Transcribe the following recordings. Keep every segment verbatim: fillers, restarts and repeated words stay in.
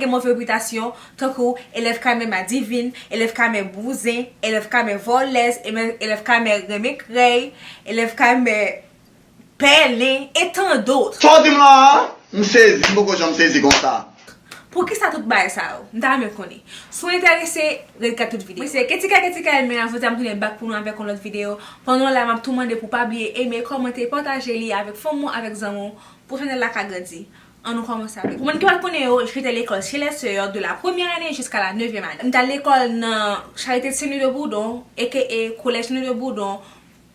Gen move repitasyon, tankou elèv Kaymè madivin, elèv Kaymè bouzen, elèv Kaymè vòlèz, elèv Kaymè renmen krèy, elèv Kaymè pèlen, e tan dòt. Sa w di m la a? M sezi, m poko janm sezi konsa. Poukisa tout bagay sa yo? M ta renmen konnen. Si w enterese, ret gade tout videyo. Mwen se Ketika Ketika Elmina, jodi a m tounen back pou nou avèk yon lòt videyo. Pandan w la, m ap tou mande pou w pa bliye eme, kòmante, pataje li avèk fanmi w, avèk zanmi w, pou chanèl la ka grandi. Ann nou kòmanse avèk. Pou moun ki pa t konnen yo, j'étais à l'école chez les sœurs de la première année jusqu'à la neuvième année. M t al lekòl nan Charité de Saint-Louis de Boudon, aka Collège Saint-Louis de Boudon.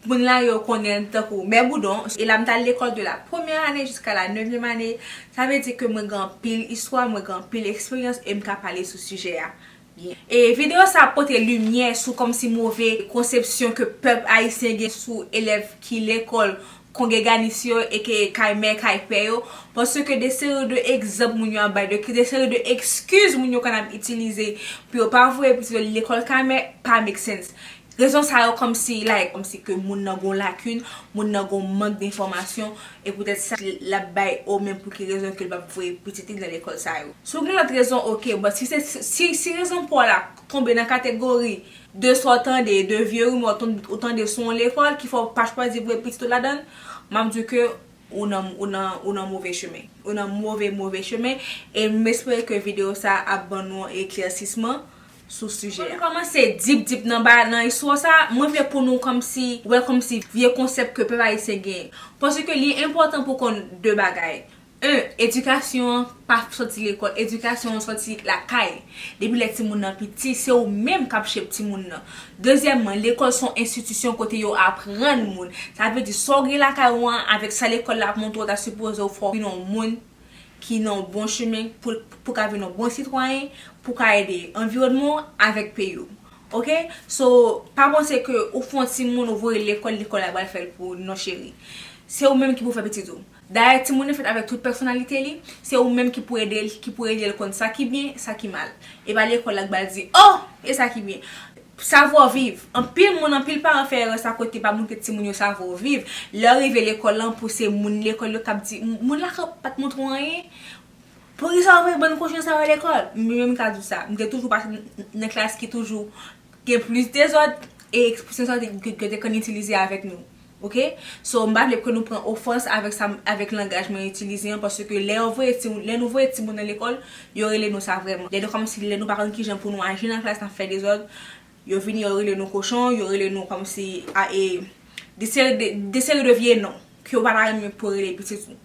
Moun la yo konnen tankou Mè Boudon. E la m t al lekòl de la première année jusqu'à la neuvième année. Sa vle di ke mwen gen anpil istwa, mwen gen anpil eksperyans e m ka pale sou sijè a byen. E videyo sa ap pote limyè sou kòmsi move konsepsyon ke pèp ayisyen gen sou elèv ki lekòl kongreganis yo, aka Kaymè, Kay Pè yo, paske de seri de egzanp moun yo ap bay, de, de seri de ekskiz moun yo konn ap itilize pou yo pa voye pitit yo lekòl Kaymè pa make sense. Rezon sa yo kòmsi, like, kòmsi ke moun nan gon lakin, moun nan gon mank denfòmasyon, e poutèt sa l ap bay o menm pou ki rezon ke l p ap voye pitit li nan lekòl sa yo. Si w gen lòt rezon, oke, but si se, si, si rezon pa w la tonbe nan kategori de sa w tande, de vye rimè w tan-, ou tande sou yon lekòl ki fè w pa chwazi voye pitit ou ladan l, m ap di w ke ou nan, ou nan, ou nan move chemen. Ou nan move, move chemen. E m espere ke videyo sa ap ban nou yon eklèsisman sou sijè a. Pou nou kòmanse deep, deep nan ba, nan istwa sa, mwen vle pou nou kòmsi, wè kòmsi vye konsèp ke pèp ayisyen genyen. Paske li enpòtan pou konn de bagay. En, edikasyon an pa soti lekòl, edikasyon an soti lakay. Depi lè timoun nan piti, se ou menm k ap shape timoun nan. Dezyèmman, lekòl se yon enstitisyon kote yo aprann moun. Sa vle di, sa w gen lakay ou an, avèk sa lekòl la ap montre w, ta sipoze w fè w vin yon moun ki nan yon bon chemen, pou, pou ka vin yon bon sitwayen, pou ka ede anviwònman w avèk peyi w. Oke? So, pa panse ke ou fè yon timoun, ou voye l lekòl, lekòl la pral fè l pou ou. Non, cheri. Se ou menm ki pou fè pitit ou. Dayè, timoun nan fèt avèk tout pèsonalite li, se ou menm ki pou ede l, ki pou ede l konn sa ki byen, sa ki mal. E pa lekòl la k pral di, oh, e sa ki byen. Savwa viv. Anpil moun, anpil paran fè erè sa kote pa montre timoun yo savwa viv. Lè yo rive lekòl lan, pou se moun lekòl yo k ap di, moun la pa t montre w anyen. Poukisa w voye bann kochon sa yo lekòl? Mwen menm m ka di w sa. M te toujou pase n-, nan klas ki toujou gen plis dezòd e ekspresyon sa yo te, ke, ke te konn itilize avèk nou. Oke? So, m pa vle ke nou pran ofans avèk sa, avèk langaj mwen itilize an, paske lè yo voye timoun, lè nou voye timoun nan lekòl, yo rele nou sa vrèman. Lè nou kòmsi, lè nou pa konn kijan pou nou aji nan klas, n ap fè dezòd, yo vini, yo rele nou kochon, yo rele nou kòmsi, a, e, de seri de, de seri de vye non, ke yo pa ta renmen pou yo rele pitit ou.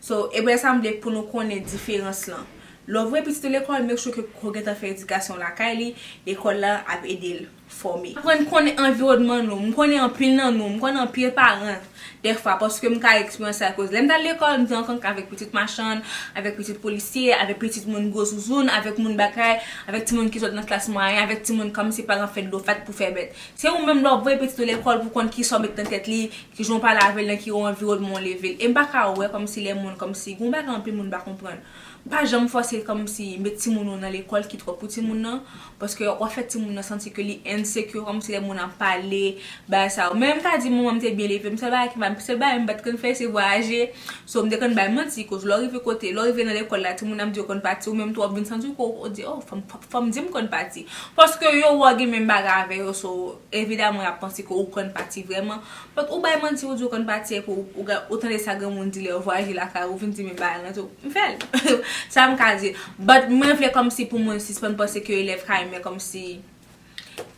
So, e pou sa m vle pou nou konnen diferans lan. Lè w voye pitit ou lekòl, make sure ke ou gentan fè edikasyon lakay li, lekòl la ap ede l fòme. Aprann konnen anviwònman nou. M konnen anpil nan nou, m konnen anpil paran, dèfwa, paske m ka eksperyans sa, akoz lè m t al lekòl, m te rankontre avèk pitit machann, avèk pitit polisye, avèk pitit moun gwo zouzoun, avèk moun bagay, avèk timoun ki sot nan klas mwayen, avèk timoun kòmsi paran fè dlo fèt pou fè bèt. Se ou menm lè w ap voye pitit ou lekòl pou konn kisa w met nan tèt li, kijan w pale avè l, nan ki anviwònman w leve l. E m pa ka wè kòmsi lè moun, kòmsi, gon bagay anpil moun pa konprann. M pa janm fòse kòmsi met timoun ou nan lekòl ki twòp pou timoun nan, paske w ap fè timoun nan santi ke li insecure, kòmsi lè moun ap pale, bagay sa yo. Men m ka di manman m te byen leve m, sèl bagay ki m, sèl bagay m pa t konn fè se vwayaje. So, m te konn bay manti, koz lè w rive kote, lè w rive nan lekòl la, timoun ap di yo konn pati, ou menm tou w ap vin santi w ke w di, oh, fò m, fò m di m konn pati. Paske yo wè w gen menm bagay avè yo, so, evidaman, y ap panse ke ou konn pati vrèman. But ou bay manti, ou di ou konn pati, epi ou, ou, ou tande sa granmoun di lè yo vwayaje lakay ou, vin di men bagay lan tou. M fè l. Sa m ka di. But mwen vle kòmsi pou moun sispann panse ke elèv Kaymè kòmsi,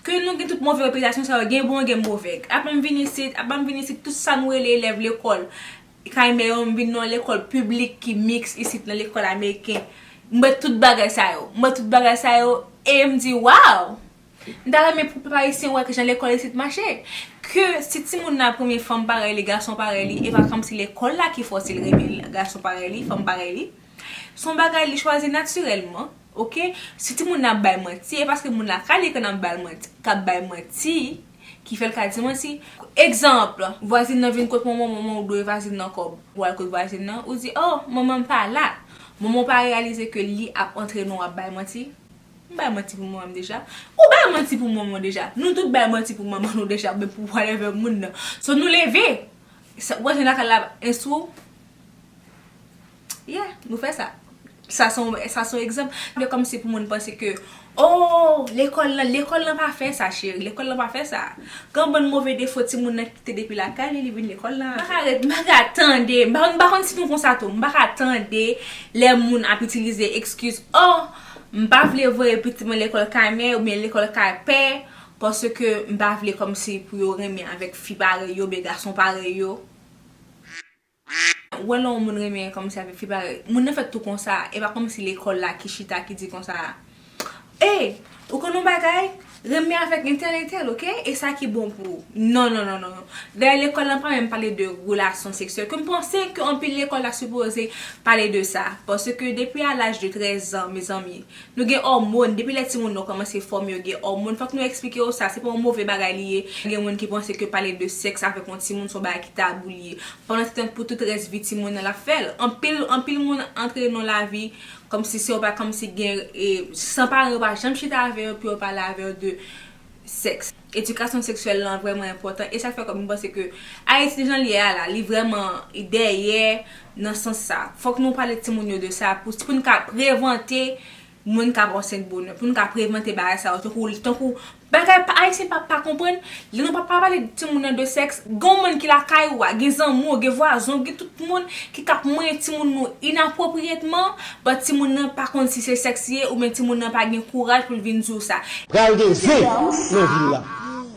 ke nou gen tout move repitasyon sa yo, gen bon, gen move. Apa m vin isit, apa m vin isit, tout sa nou rele elèv lekòl Kaymè yo, m vin nan yon lekòl piblik ki miks isit, nan lekòl ameriken. M wè tout bagay sa yo. M wè tout bagay sa yo, e m di, wow! M ta renmen pou pèp ayisyen wè kijan lekòl isit mache. Ke si timoun nan ap renmen fanm parèy li, gason parèy li, e pa kòmsi lekòl la ki fòse l renmen gason parèy li, fanm parèy li. Se yon bagay li chwazi natirèlman, oke? Si timoun nan ap bay manti, e paske moun lakay li konn ap bay manti, k ap bay manti, ki fè l ka di manti. Egzanp, vwazin nan vin kot manman, manman ou dwe vwazin nan kòb. Ou al kot vwazin nan, ou di, oh, manman m pa la. Manman w pa reyalize ke li ap antre nan w ap bay manti. M bay manti pou manman m deja. Ou bay manti pou manman w deja. Nou tout bay manti pou manman nou deja, oubyen pou whatever moun nan. So, nou leve. Sa, vwazin lakay la ap enstwi w. Yeah, nou fè sa. Sa se yon, sa se yon egzanp. Yo kòmsi pou moun panse ke, oh, lekòl lan, lekòl lan pa fè sa, cheri. Lekòl lan pa fè sa. Gen bann move defo timoun nan kite depi lakay li, li vin lekòl la. M pa ka ret, m pa ka tande. M pa, m pa konn si nou konsa tou. M pa ka tande lè moun ap itilize eskiz, oh, m pa vle voye pitit mwen lekòl kay mè oubyen lekòl kay pè, paske m pa vle kòmsi pou yo renmen avèk fi parèy yo, oubyen gason parèy yo. Ou wè lè yon moun renmen kòmsi avèk fi parèy, moun nan fèt tou konsa, e pa kòmsi lekòl la ki chita ki di konsa, e, ou konn yon bagay, renmen avèk entèl entèl, oke? E sa ki bon pou ou. Non, non, non, non, non. Dayè, lekòl lan pa menm pale de relasyon seksyèl, ke m panse ke anpil lekòl la sipoze pale de sa. Paske depi a laj de trèz an, mezanmi, nou gen òmòn, depi lè timoun yo kòmanse fòme, yo gen òmòn. Fòk nou eksplike yo sa, se pa yon move bagay li ye. Gen moun ki panse ke pale de sèks avèk yon timoun se yon bagay ki tabou li ye. Pandan se tan, pou tout rès vi timoun nan l ap fè l. Anpil, anpil moun antre nan lavi kòmsi se yo pa, kòmsi gen, e, san paran yo pa janm chita avè yo pou yo pale avè yo de sèks. Edikasyon seksyèl lan vrèman enpòtan, e sa fè kòm m panse ke Ayiti jan l ye a la, li vrèman dèyè nan sans sa. Fòk nou pale timoun yo de sa pou, pou n ka prevante moun k ap ansent bonè, pou n ka prevante bagay sa yo, tankou, tankou bagay pa, Ayisyen pa, pa konprann, lè nou pa, pa pale timoun nan de sèks, gen yon moun ki lakay ou a, gen zanmi w, gen vwazen w, gen tout moun ki k ap manyen timoun nou inapwopriyètman, but timoun nan pa konn si se sèks li ye, oubyen timoun nan pa gen kouraj pou l vin di w sa. Pral gen zen nan vil la.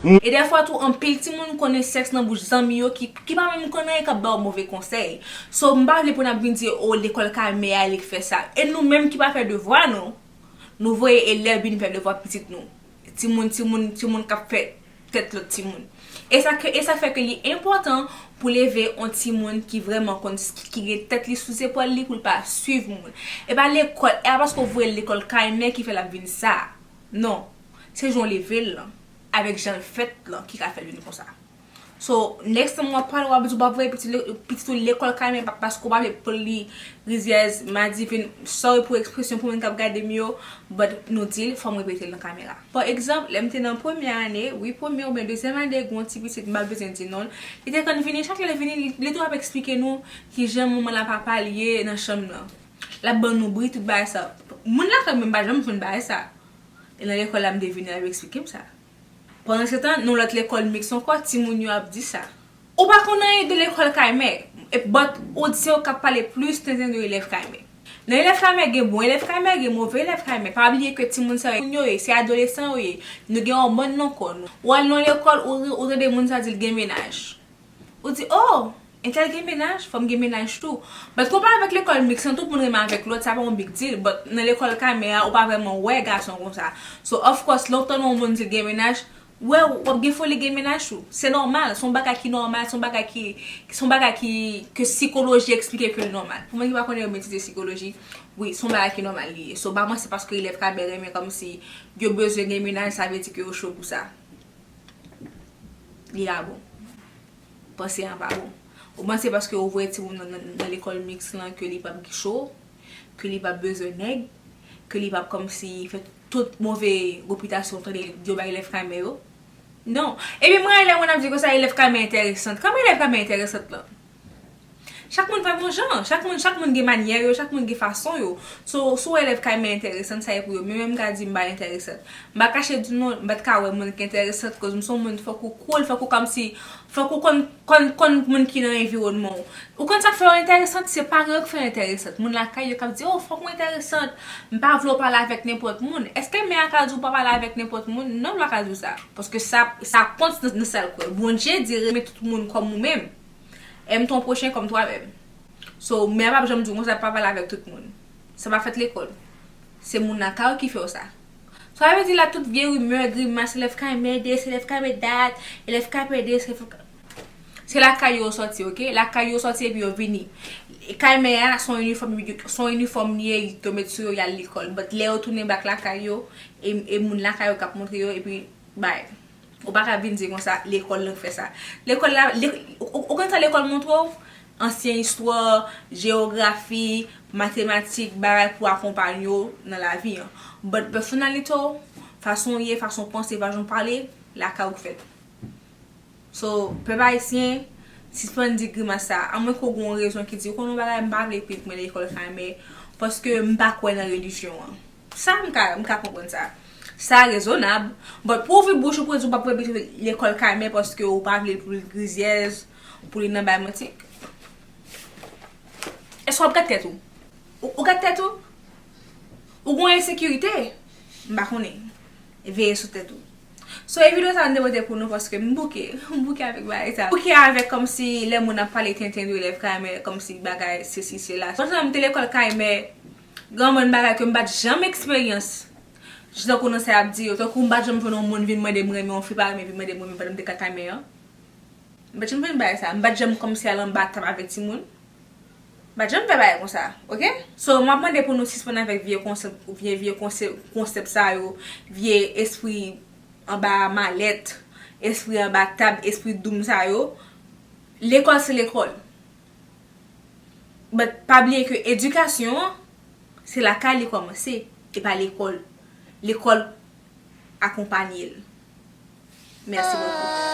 E dèfwa tou, anpil timoun konnen sèks nan bouch zanmi yo ki, ki pa menm konn anyen, k ap ba w move konsèy. So, m pa vle pou n ap vin di, o, lekòl kay mè a, li k fè sa. E nou menm ki pa fè devwa nou, nou voye elèv vin fè devwa pitit nou. Timoun, timoun, timoun k ap fè tèt lòt timoun. E sa ke, e sa fè ke li enpòtan pou leve yon timoun ki vrèman konn, ki, ki gen tèt li sou zepòl li pou l pa swiv moun. E pa lekòl, e pa paske w voye l lekòl kay mè ki fè l ap vin sa. Non. Se jan w leve l lan, avèk jan l fèt lan ki ka fè l vin konsa. So, next time w ap pale, w ap di w p ap voye pitit, pitit ou lekòl kay mè pa, paske w pa vle pou li rizyèz, madivin, sorry pou ekspresyon pou moun k ap gade m yo, but nou di l, fò m repete l nan kamera. Pa egzanp, lè m te nan premyè ane, wi, premyè oubyen dezyèm ane, gen yon ti pitit, m pa bezwen di non l, li te konn vini, chak lè l vini, li, li tou ap eksplike nou kijan manman l ak papa l ye nan chanm nan. L ap ban nou bri, tout bagay sa. Moun lakay mwen pa janm konn bagay sa. E nan lekòl la, m te vini, l ap eksplike m sa. Pandan se tan, nan lòt lekòl miks ankò, timoun yo ap di sa. Ou pa konn anyen de lekòl kay mè, e, but ou di se yo k ap pale plis tenten de elèv kay mè. Nan elèv kay mè gen bon elèv kay mè, gen move elèv kay mè. Pa bliye ke timoun sa yo, moun yo ye, se adolesan yo ye. Nou gen òmòn nan kò nou. Ou al nan lekòl, ou, ou tande moun sa di l gen mennaj. Ou di, oh, entèl gen mennaj, fò m gen mennaj tou. But konpare avèk lekòl miks lan, tout moun renmen avèk lòt, sa pa yon big deal. But nan lekòl kay mè a, ou pa vrèman wè gason konsa. So, of course, lè w tande yon moun di l gen mennaj, wè, w ap gen foli gen mennaj tou. Se nòmal, se yon bagay ki nòmal, se yon bagay ki, se yon bagay ki, ke sikoloji eksplike ke l nòmal. Pou moun ki pa konnen, yo etidye sikoloji, wi, se yon bagay ki nòmal li ye. So, pa panse paske elèv kay mè renmen kòmsi yo bezwen gen mennaj, sa vle di ke yo cho pou sa. Li pa bon. Panse an pa bon. Ou panse paske ou voye timoun nan, nan, nan lekòl miks lan ke li p ap cho, ke li p ap bezwen nèg, ke li p ap kòmsi fè tout move repitasyon tande yo bay elèv kay mè yo? Non. Epi m rayi lè moun ap di konsa elèv kay mè enteresant. Kòman elèv kay mè enteresant lan? Chak moun pa yon jan, chak moun, chak moun gen manyè yo, chak moun gen fason yo. So, si w wè elèv kay mè enteresant, sa e pou yo. Men, men m ka di m pa enteresant. M pa kache di w non, m pa t ka wè moun ki enteresant, koz m se yon moun, fòk ou cool, fòk ou kòmsi, fòk ou konn, konn, konn moun ki nan enviwònman w. Ou konn sa k fè yo enteresant? Se paran yo k fè yo enteresant. Moun lakay yo k ap di, oh, fòk ou enteresant. M pa vle w pale avèk nenpòt moun. Èske mè a ka di w pa pale avèk nenpòt moun? Non, l pa ka di w sa. Paske sa, sa kont nan, nan sa l kwè. Bondye di renmen tout moun kòm ou menm. Aime ton prochain comme toi-même. So, mè a p ap janm di w konsa, pa pale avèk tout moun. Sa pa fèt lekòl. Se moun lakay ou ki fè w sa. Sa vle di la, tout vye rimè, grimas, elèv kay mè this, elèv kay mè that, elèv kay mè this, elèv kay, se lakay yo sòti, oke? Lakay yo sòti epi yo vini. E kay mè a, se yon inifòm, se yon inifòm li ye, yo met sou yo, y al lekòl. But lè yo tounen back lakay yo, e, e moun lakay yo k ap montre yo, epi, bay. Ou pa ka vin di konsa, lekòl lan k fè sa. Lekòl la, le-, ou, ou, ou konn sa lekòl montre w? Ansyen istwa, jewografi, matematik, bagay pou akonpanye w nan lavi an. But personality w, fason w ye, fason w panse, fason w pale, lakay ou k fèt. So, pèp ayisyen, sispann di grimas sa. Amwen ke w gen yon rezon ki di, ou konn yon bagay, m pa vle pitit mwen lekòl kay mè, Paske m pa kwè nan relijyon an. Sa, m ka, m ka konprann sa. Sa rezonab. But pou ouvri bouch ou pou di w p ap repete lekòl Kaymen paske ou pa vle l pou l grizyèz, pou li nan bay manti. Èske w ap gad tèt ou? Ou, ou gad tèt ou? Ou gen ensekirite? M pa konnen. Veye sou tèt ou. So, e videyo sa m te pote pou nou paske m bouke. M bouke avèk bagay sa. M bouke avèk kòmsi lè moun ap pale tenten de elèv Kaymen, kòmsi bagay sesi sela. Pandan m te lekòl Kaymen, gen yon bann bagay ke m pa t janm eksperyans. Jis tankou nan sa y ap di yo, tankou m pa t janm jwenn yon moun vin mande m renmen, yon fi pa renmen vin mande m renmen pandan m te lekòl Kaymen an. M pa t janm jwenn bagay sa. M pa t janm kòmsi al anba tab avèk timoun. M pa t janm fè bagay konsa, oke? So, m ap mande pou nou sispann avèk vye konsèp, vye, vye konsèp, konsèp sa yo, vye espri anba malèt, espri anba tab, espri doum sa yo. Lekòl se lekòl. But pa bliye ke edikasyon an, se lakay li kòmanse, e pa lekòl. Lekòl akonpanye l. Mèsi bokou.